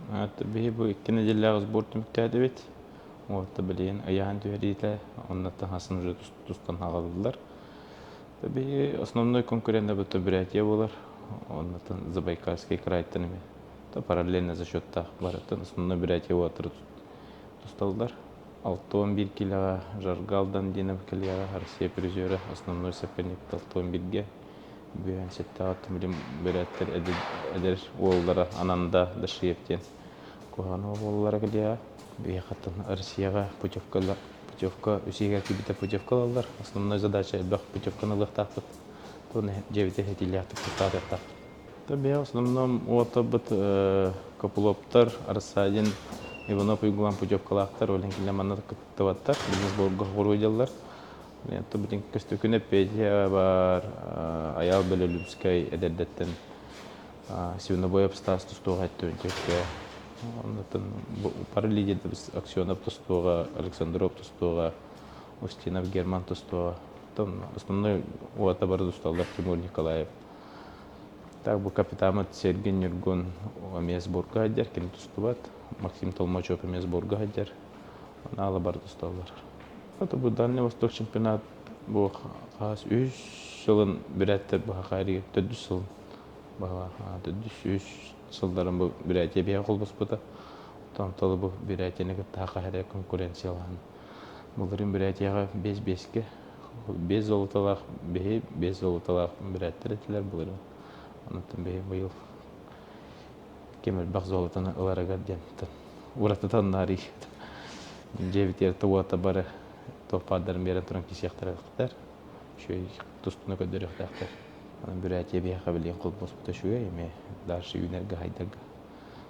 Биһи бу икки нэдиэлээх сбор түмүктээтибит. Уотта билигин ыйаан түһэриитэ, онно таһасын уже тустан аҕалыллар. Биһи основной конкурент Бурятия буолар. Оннотон Забайкальский крайтан эми параллельно за счеттаах барыттан основной Бурятия уоттары тусталлар. 61 килоҕа Жаргалдан диэн кэлиэҕэ Россия призера основной соперник 61-ге Бүһэн сэттэҕэ билим бүрээттэр эдэр уоллара Ананда Дашиев диэн куһаҕан уоллара кэлиэҕэ. Биһиэхэттэн Россияҕа путевка путевка үсүһүгэр киирбитэ путевка ылаллар. Основной задача элбэх путевканы ылыахтаахпыт. Туон дьиэбитэ иһитиилээхтик туттаатыахтаахпыт. Биһиэхэ основном уолаттарбыт Копыловтар, Рассадин, Иванов Уйгулан путевкалаахтар, ол иһин кинилэр манна кыттыбаттар. Бизнес сборга хоруйдаллар. Бүтүн көстөкүнэ Петя бар, Айаал Белолюбскай эдэрдэттэн Свинобоев Стас тустууга эттүнтүккэ. Оннуттан пара лидердебиз Аксенов тустууга, Александров тустууга, Устинов Герман тустууга. Потом основной уота бары тусталлар Тимур Николаев. Так бу капитаммыт Сергей Нюргун эмиэ сборга сылдьар, кини тустубат. Максим Толмачев эмиэ сборга сылдьар. Анаала бары тусталлар. Это бу Дальний Восток чемпионат бу хаас үс сылын бүрээттэр бу хахаарыга төрдүс сылын баһылаах төрдүс үс сылларын бу Бүрээти биһэ холбоспута. Онтон бу Бүрээтини кытта хахаарыга конкуренциялаһан. Былырыын Бүрээтияҕа биэс биэскэ биэс золотолаах биһи биэс золотолаах бүрээттэр этилэр былырыын. Онтон биһи быйыл ким элбэх золотону ыларыгар диэн уратыта оннаарый дьиэбитигэр уота бары туох баардарын биэрэн туран кисиэхтэрээхтэр үчүгэй тустууну көрдөрүөхтээхтэр. Онон Бүрээти биһиэхэ билигин холбоспута үчүгэй эмиэ дальше үүнэргэ хайдарга.